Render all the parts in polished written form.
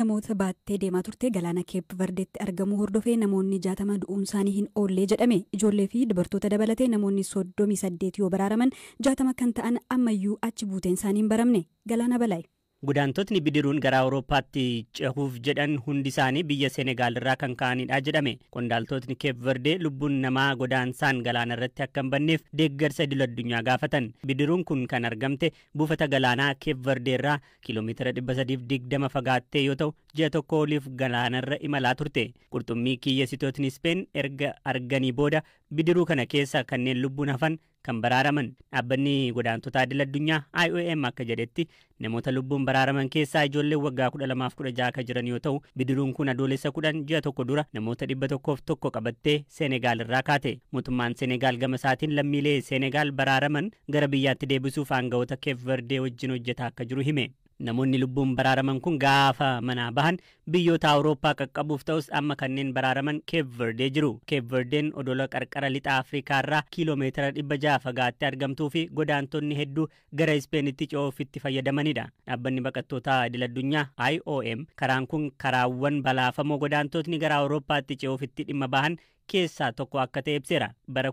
Namoota baattee deemaa turte galaana Keep Verdeetti argamuu hordofee namoonni 60 du'uun isaanii hin oollee jedhame. Ijoollee fi dubartoota dabalatee namoonni 38 yoo baraaraman, 60 kan ta'an ammayyuu achi buuteen isaanii hin baramne. Galaana Balaay. Godaantotni bidiruun gara Awurooppaatti cehuuf jedhan hundi isaanii biyya Senegaal irraa kan ka'anidha jedhame. Qondaaltotni Keep Verdee lubbuun namaa godaansaan galaana irratti akka hin banneef deeggarsa idil addunyaa gaafatan. Bidiruun kun kan argamte buufata galaanaa Keep Verdee irraa kiiloomeetira 320 fagaattee yoo ta'u, ji'a 1 oliif galaanarra imalaa turte. Qurxummii kiyyeessitootni Speen erga arganii booda bidiruu kana keessa kanneen lubbuun hafan kan baraaraman. Dhaabbanni godaantota idil addunyaa IOM akka jedhetti, namoota lubbuun baraaraman keessaa ijoolleen waggaa 12 fi 16 kan jiran yoo ta'u, bidiruun kun Adoolessa 10, ji'a 1 dura, namoota 101 qabattee Seenegaal irraa kaate. Mootummaan Seenegaal gama isaatiin lammiilee Seenegaal baraaraman gara biyyaatti deebisuuf aangawoota Keep Verdee wajjin hojjetaa akka jiru hime. Namoonni lubbuun baraaraman kun gaafa manaa bahan biyyoota Awurooppaa qaqqabuuf ta'us, amma kanneen baraaraman Keep Verdee jiru. Keep Verdeen odola qarqara lixa Afrikaa irraa kiiloomeetira 600 fagaattee argamtuu fi godaantonni hedduu gara Ispeenitti ce'uuf itti fayyadamanidha. Dhaabbanni baqattootaa idil addunyaa IOM karaan kun karaawwan balaafamoo godaantotni gara Awurooppaatti ce'uuf itti dhimma bahan keessaa tokko akka ta'e ibseera. Bara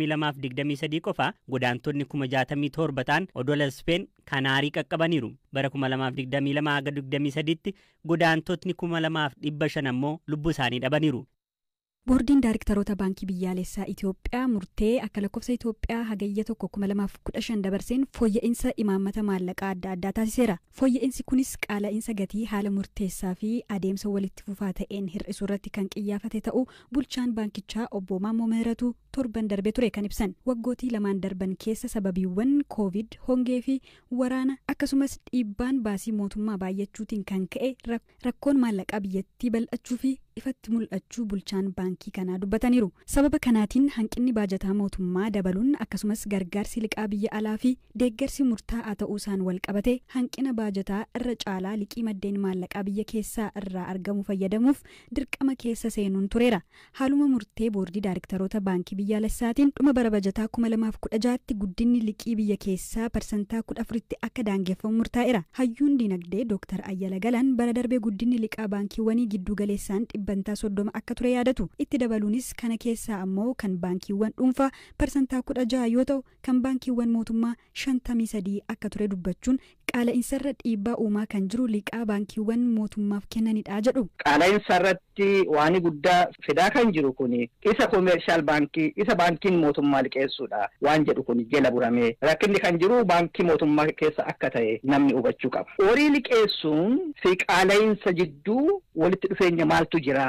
2022-23 qofa godaantonni 67,000 ta'an odola Speen Kanaarii qaqqabaniiru. Bara 2022 haga 23tti godaantotni 2,500 ammoo lubbuu isaanii dhabaniiru. Boordiin Daarektaroota Baankii Biyyaalessaa Itoophiyaa murtee akka lakkoofsa Itoophiyaa Hagayya 1, 2015 dabarseen fooyya'insa imaammata maallaqaa adda addaa taasiseera. Fooyya'insi kunis qaala'insa gatii haala murteessaa fi adeemsa walitti fufaa ta'een hir'isuu irratti kan qiyyaafate ta'uu bulchaan baankichaa obbo Maammoo Mihiratuu torban darbe ture kan ibsan. Waggootii lamaan darban keessa sababiiwwan Koovid, hongee fi waraana, akkasumas dhiibbaan baasii mootummaa baay'achuutiin kan ka'e rakkoon maallaqaa biyyattii bal'achuu fi ifatti mul'achuu bulchaan baankii kanaa dubbataniiru. Sababa kanaatiin hanqinni baajataa mootummaa dabaluun, akkasumas gargaarsi liqaa biyya alaa fi deeggarsi murtaa'aa ta'uu isaan wal qabate, hanqina baajataa irra caalaa liqii maddeen maallaqaa biyya keessaa irraa argamu fayyadamuuf dirqama keessa seenuun tureera. Haaluma murtee boordii daarektaroota baankii biyyaalessaatiin dhuma bara bajataa 2016tti guddinni liqii biyya keessaa 14%tti akka daangeffamu murtaa'eera. Hayyuun dinagdee Dooktar Ayyala Galaan bara darbee guddinni liqaa baankiiwwanii giddu galeessaan 30% akka ture yaadatu. Itti dabaluunis kana keessaa ammoo kan baankiiwwan dhuunfaa 16% yoo ta'u, kan baankiiwwan mootummaa 53 akka ture dubbachuun, qaala'insarra dhiibbaa uumaa kan jiru liqaa baankiiwwan mootummaaf kennanidha jedhu. Qaala'insa irratti waan guddaa fidaa kan jiru kun isa commercial baankii, isa baankiin mootummaa liqeessuudha waan jedhu kun jala buramee rakkinni kan jiru baankii mootummaa keessa akka ta'e namni hubachuu qaba. Horii liqeessuun fi qaala'insa jidduu walitti dhufeenya maaltu jira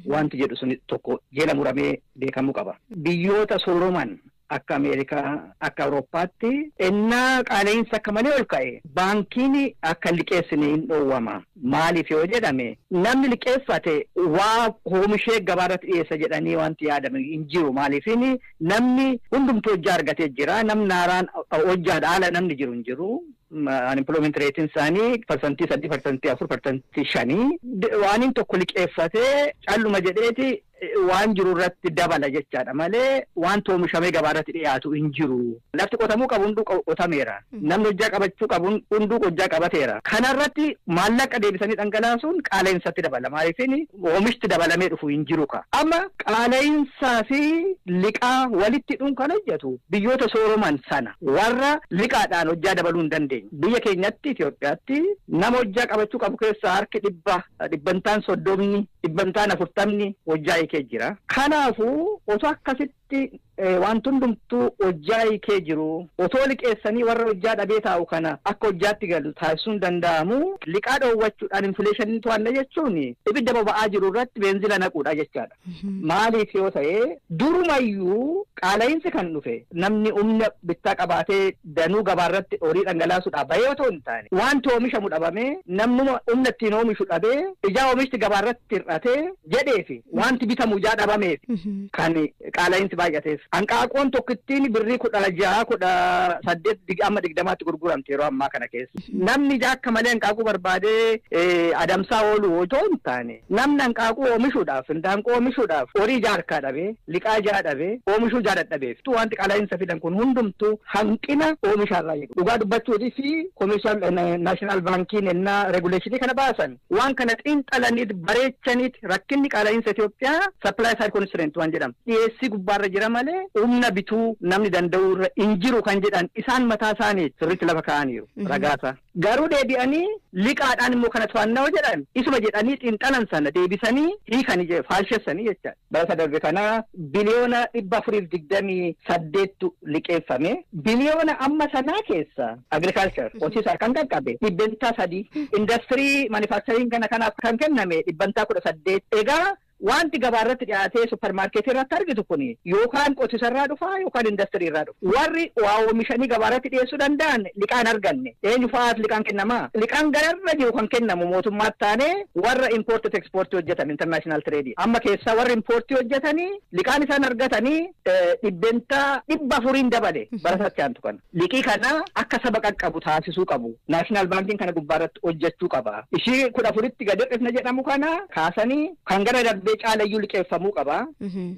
wanti jedhu sun tokko jala muramee beekamuu qaba. Biyyoota sooroman akka Ameerikaa, akka Awurooppaatti ennaa qaala'insa akka malee ol ka'e baankiin akka liqeessine hin dhoowwama. Maaliif yoo jedhame, namni liqeeffate waa oomishee gabaarratti dhiyeessa jedhanii wanti yaadame hin jiru. Maaliifin namni hundumtuu hojjaa argatee jira. Namni haaraan hojjaadha haala namni jiru hin jiru. Unemployment rate isaanii 3%, 4%, 5%. Waan tokko liqeeffatee calluma jedheeti waan jiru irratti dabala jechaadha malee wanti oomishamee gabaarratti dhiyaatu hin jiru. Lafti qotamuu qabu hunduu qotameera. Namni hojjaa qabachuu qabu hunduu hojjaa qabateera. Kanarratti maallaqa deebisanii dhangalaasuun qaala'insatti dabala. Maaliifin oomishti dabalamee dhufu hin jiru ka. Amma qaala'insaa fi liqaa walitti hidhuun kan hojjetu biyyoota sooroman sana, warra liqaadhaan hojjaa dabaluu hin dandeenye. Biyya keenyatti, Itoophiyaatti, nama hojjaa qabachuu qabu keessaa harki 100, 30%, 40% hojjaa hiikee jira. Kanaafuu otoo akkasitti wanti hundumtuu hojjaa hiikee jiru, otoo liqeessanii warra hojjaa dhabee taa'u kana akka hojjaatti galu taasisuun danda'amu, liqaa dhoowwachuudhaan inflation to'anna jechuun ibidda boba'aa jiru irratti beenzila naquudha jechaadha. Maaliif yoo ta'e, durumayyuu qaala'insi kan dhufe namni humna bittaa qabaatee danuu gabaarratti horii dhangalaasuudhaaf bahee otoo hin taane, wanti oomishamu dhabamee, namnuma humna ittiin oomishu dhabee, ijaa oomishti gabaarratti hir'atee jedheefi wanti bitamu ijaa dhabameef kan qaala'insi baay'ateef. Hanqaaquun tokkittiin birrii 16 18 amma 20tti gurguramti yeroo ammaa kana keessa. Namni akka malee hanqaaquu barbaadee adamsaa oolu otoo hin taane namni hanqaaquu oomishuudhaaf hindaanqoo oomishuudhaaf horii jaarkaa dhabee liqaa jaa dhabee oomishuu jaa dadhabeef. Wanti qaala'insa fidan kun hundumtuu hanqina oomishaarraa jedhu. Dhugaa dubbachuutii fi Commercial National Bankiin ennaa reguleeshinii kana baasan waan kana xiinxalaniit bareechaniit rakkinni qaala'insa Itoophiyaa supply side constraint waan jedhamu. Dhiyeessii gubbaarra jira malee humna bituu namni danda'u irra hin jiru kan jedhan isaan mataa isaanii sirriitti lafa kaa'aniiru ragaasa. Garuu deebi'anii liqaadhaan immoo kana to'annoo jedhan isuma jedhanii xiinxalan sana deebisanii hiikanii faalshessanii jechaadha. Bara darbe kana biliyoona 428 liqeeffame. Biliyoona amma sanaa keessa agriculture horsiisaa kan qaqqabe 3%, industirii manufacturing kana kanaaf kan kenname 18%. Egaa wanti gabaarratti dhiyaatee suppermaarkeetii irratti argitu kun yookaan qotisarraa dhufa yookaan industirii irraa dhufa. Warri waa oomishanii gabaarratti dhiyeessuu danda'an liqaan arganne. Eenyu fa'aaf liqaan kennamaa? Liqaan gararra jiru kan kennamu mootummaatti taanee warra impoortii ekspoortii hojjetan international trade. Amma keessaa warri impoortii hojjetanii liqaan isaan argatanii 400% dabale bara sachaantu kana. Liqii kana akka saba qaqqabu taasisuu qabu. Naashinaal baankiin kana gubbaarratti hojjechuu qaba. Ishii 14tti gadi hir'ifna jedhamu kana kaasanii kan gara darbee caalayyuu liqeeffamuu qaba.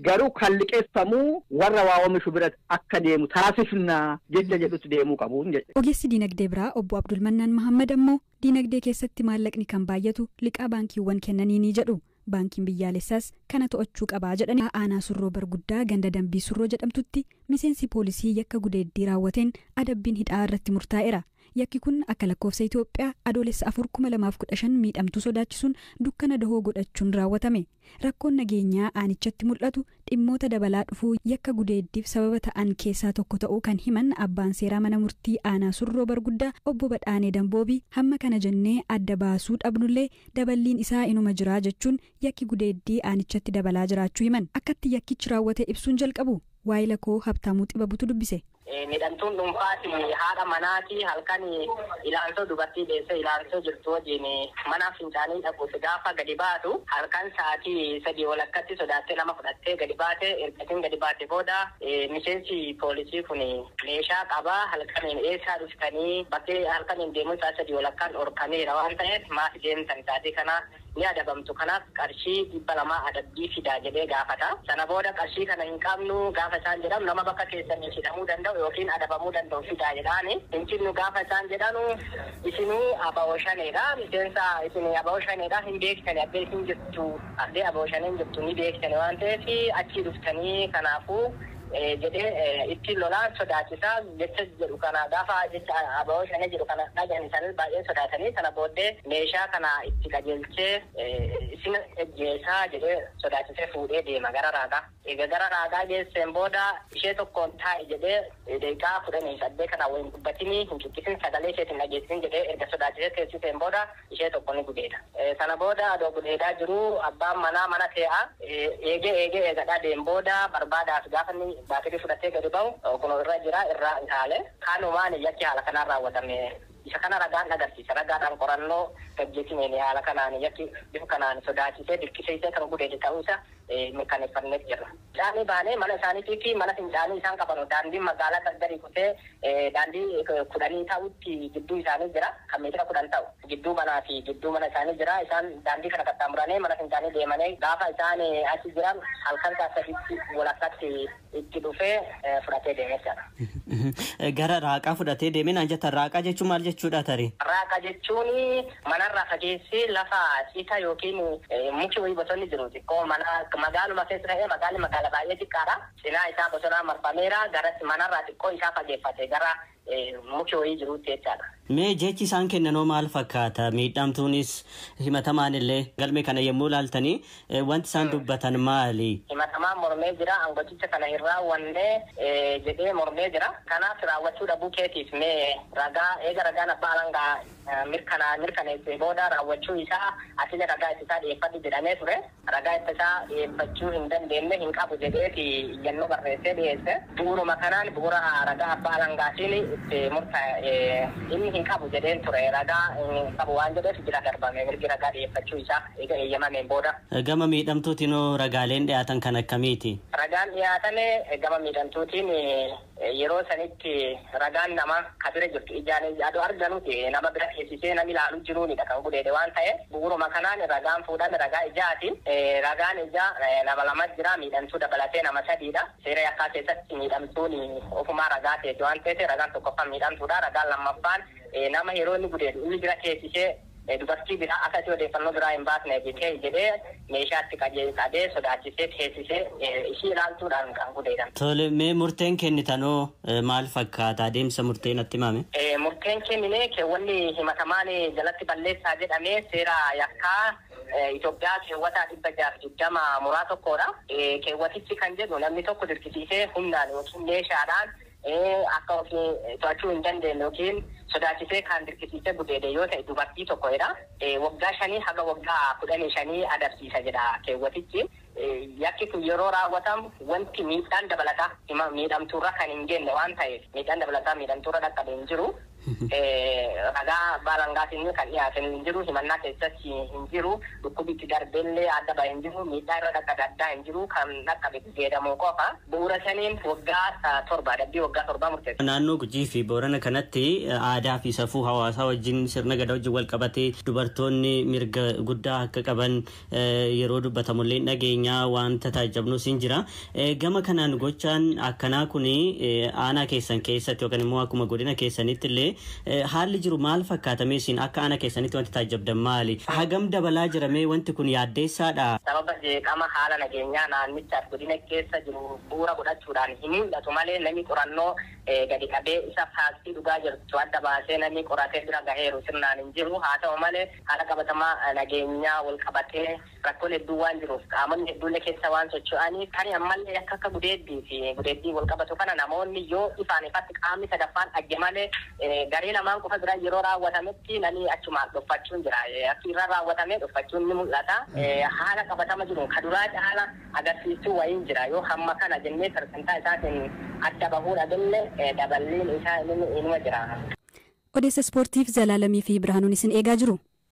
Garuu kan liqeeffamuu warra waa oomishu biratti akka deemu taasifna jecha jedhutti deemuu qabu. Ogeessi diinagdee biraa obbo Abdulmannaan Mahammad ammoo diinagdee keessatti maallaqni kan baay'atu liqaa baankiiwwan kennanii ni jedhu. Baankiin biyyaalessaas kana to'achuu qabaa jedhani. Aanaa Surroo Barguddaa ganda Dambii Surroo jedhamtutti miseensi poolisii yakka gudeeddii raawwateen adabbiin hidhaa irratti murtaa'eera. Yakki kun akka lakkoofsa Itoophiyaa adoolessa 4 2015 miidhamtuu sodaachisuun dukkana dahoo godhachuun raawwatame. Rakkoon nageenyaa aanichatti mul'atu dhimmoota dabalaa dhufuu yakka gudeeddiif sababa ta'an keessaa tokko ta'uu kan himan abbaan seeraa mana murtii aanaa Surroo Barguddaa obbo Badhaanee Damboobii hamma kana jennee adda baasuu dhabnullee daballiin isaa inuma jiraa jechuun yakki gudeeddii aanichatti dabalaa jiraachuu himan. Akkatti yakkichi raawwate ibsuun jalqabu waayila koo Habtaamuu Xibabutu dubbise. Miidhamtuun dhuunfaati haadha manaati halkan ilaaltoo dubartii deessee ilaaltoo jirtu wajjin mana fincaanii dhaquuf gaafa gadi baatu halkan sa'aatii 3 walakkatti sodaattee nama fudhattee gadi baate. Ergatiin gadi baate booda miseensi poolisii kun meeshaa qabaa halkaniin eessaa dhuftanii bakkee halkaniin deemuun sa'a 3 walakkaan dhorkameera waan ta'eef maaf deemtan sa'aatii kana ni adabamtu, kanaaf qarshii 200 adabbii fidaa jedhee gaafata. Sana booda qarshii kana hin qabnu gaafa isaan jedhamu nama bakka keessanii hidhamuu danda'u yookiin adabamuu danda'u fidaa jedhaani. Hin cinnu gaafa isaan jedhanu isinuu aba'oo shaneedha, miseensa isin aba'oo shaneedha hin beektani, addee isin jirtu addee aba'oo shaneen jirtu ni beektani waan ta'eef achii dhuftanii kanaafuu jedhee ittiin lolaan sodaachisaa jecha jedhu kana gaafa jecha aba'oo shanee jedhu kana dhagahan isaanii baay'ee sodaatanii sana booddee meeshaa kana itti qajeelchee isin ejjeesaa jedhee sodaachisee fuudhee deema gara raagaa. Egaa gara raagaa geesseen booda ishee tokkoon taa'i jedhee daqiiqaa 18 kana waliin dubbatinii hin cukkisin sagalee isheetiin dhageessisin jedhee erga sodaachisee teessiseen booda ishee tokko ni gudeeda. Sana booda adoo gudeedaa jiru abbaan manaa mana tee'a eegee eegee eegadhaa deem booda barbaadaaf gaafa inni baatirii fudhatee gadi ba'u kun irra jira irraa ilaale kanumaan yakki haala kanaan raawwatame. Isa kana ragaan agarsiisa. Ragaadhaan qorannoo gaggeessineen haala kanaan yakki bifa kanaan sodaachisee dirqisiisee kan gudeede ta'uu isa mirkaneeffannee jirra. Fincaanii baanee mana isaaniitii fi mana fincaanii isaan qaban daandiin magaalaa gargarii kutee daandii 10 ta'utti gidduu isaanii jira. Kan meetira 10 ta'u gidduu manaa fi gidduu mana isaanii jira. Isaan daandii kana qaxxaamuranii mana fincaanii deemanii gaafa isaan achi jiran halkan saasaditti walakkaatti itti dhufee fudhatee deemee jira. Gara raaqaa fudhatee deemee naan jettan raaqaa jechuun maal jechuudha tarii? Raaqa jechuun manarraa fageessee lafa citaa yookiin muki wayii bosonni jiru xiqqoo mana magaaluma keessa ta'ee magaalli magaala baay'ee xiqqaadha. Cinaa isaa bosonaa marfameera gara manarraa xiqqoo isaa fageeffate gara muki wayii jirutti jechaadha. Mee jechi isaan kennanoo maal fakkaata? Miidhamtuunis himatamaan illee galmee kana yommuu ilaaltanii wanti isaan dubbatan maali? Himatamaan mormee jira, angochicha kana hin raawwanne jedhee mormee jira. Kanaaf raawwachuu dhabuu keetiif mee ragaa eega ragaan abbaa alangaa mirkaneessee booda raawwachuu isaa asila ragaa ittisaa dhiyeeffadhu jedhamee ture. Ragaa ittisaa dhiyeeffachuu hin dandeenye hin qabu jedheeti iyyannoo barreessee dhiyeesse. Bu'uuruma kanaan bu'uura ragaa abbaa alangaatiin itti murtaa'e inni Hin qabu jedheen ture, ragaa hin qabu waan jedheef jira darbame mirgi ragaa dhiyeeffachuu isaa eega eeyyamameen booda. Gama miidhamtuutiin ragaaleen dhiyaatan kan akkamiiti? Ragaan dhiyaatame gama miidhamtuutiin yeroo sanitti ragaan nama kabira jirtu ijaan adoo arganuti nama bira teessisee namni ilaalu jiruunidha kan gudeede waan ta'eef, bu'uuruma kanaan ragaan fuudhame ragaa ijaati. Ragaan ijaa nama lama jira, miidhamtuu dabalatee nama sadiidha. Seera yakkaa keessatti miidhamtuun ofumaa ragaa teeti waan ta'eef, ragaan tokkoffaan miidhamtuudha. Ragaan lammaffaan nama yeroo inni gudeedu inni bira teessisee dubartii biraa akkasii odeeffannoo biraa hin baasne bitee jedhee meeshaatti qabee sodaachisee teessisee ishii ilaaltuudhaan kan gudeedan. Tole, mee murteen kennitanoo maal fakkaata? Adeemsa murteen natti himame? Murteen kennine keewwanni himatamaan jalatti balleessaa jedhamee seera yakkaa Itoophiyaa keewwata 620 muraa 1dha. Keewwatichi kan jedhu namni tokko dirqisiisee humnaan yookiin meeshaadhaan akka ofii to'achuu hin dandeenye yookiin sodaachisee kan dirqisiisee gudeede yoo ta'e dubartii tokkodha. Waggaa 5 haga waggaa 15 adabsiisa jedha keewwatichi. Yakki kun yeroo raawwatamu wanti miidhaan dabalataa miidhamtuurra kan hin geenye waan ta'eef, miidhaan dabalataa miidhamtuurra dhaqqabe hin jiru. Ragaa baalangaatiin kan dhiyaatan hin jiru, himannaa keessatti hin jiru, dhukkubitti darbellee adda bahe hin jiru, miidhaa irra dhaqqabe addaa hin jiru, kan dhaqqabe gudeedamuu qofa. Bu'uura saniin waggaa 7 adabbii waggaa 7 murteessa. Naannoo Gujii fi Boorana kanatti aadaa fi safuu hawaasaa wajjin, sirna gadaa wajjin wal qabatee dubartoonni mirga guddaa akka qaban yeroo dubbatamullee dhageenyaa wanta taajjabnus hin jira. Gama kanaan gochaan akkanaa kun aanaa keessan keessatti yookaan immoo akkuma godina keessanitti illee haalli jiru maal fakkaatamee, isin akka aanaa keessanitti wanti taajjabdan maali? Hagam dabalaa jiramee, wanti kun yaaddeessaadha? Sababa jeeqama haala nageenyaa naannichaaf godina keessa jiru bu'uura godhachuudhaan hin mul'atu malee, namni qorannoo gadi qabee isa faaktii dhugaa jirtu adda baasee namni qoratee bira gaheeru sirnaan hin jiru. Haa ta'u malee, haala qabatamaa nageenyaa wal qabatee rakkoon hedduu waan jiruuf, qaamonni hedduullee keessa waan socho'aniif, kan ammallee akka gudeeddii fi gudeeddii wal qabatu kana namoonni yoo ifaan ifatti qaamni sadaffaan dhagge malee, garee lamaan qofa bira yeroo raawwatametti namni achumaan dhoffachuun jira. Akki irra raawwatamee dhoffachuun ni mul'ata. Haala qabatama jiru kaduraa caala agarsiistuu wayiin jira. Yoo hamma kana jennee parsantaa isaatiin adda bahuu dhabillee, daballiin isaa inuma jira. Odeessa ispoortiif Zalaalamii fi Birhaanuun isin eegaa jiru.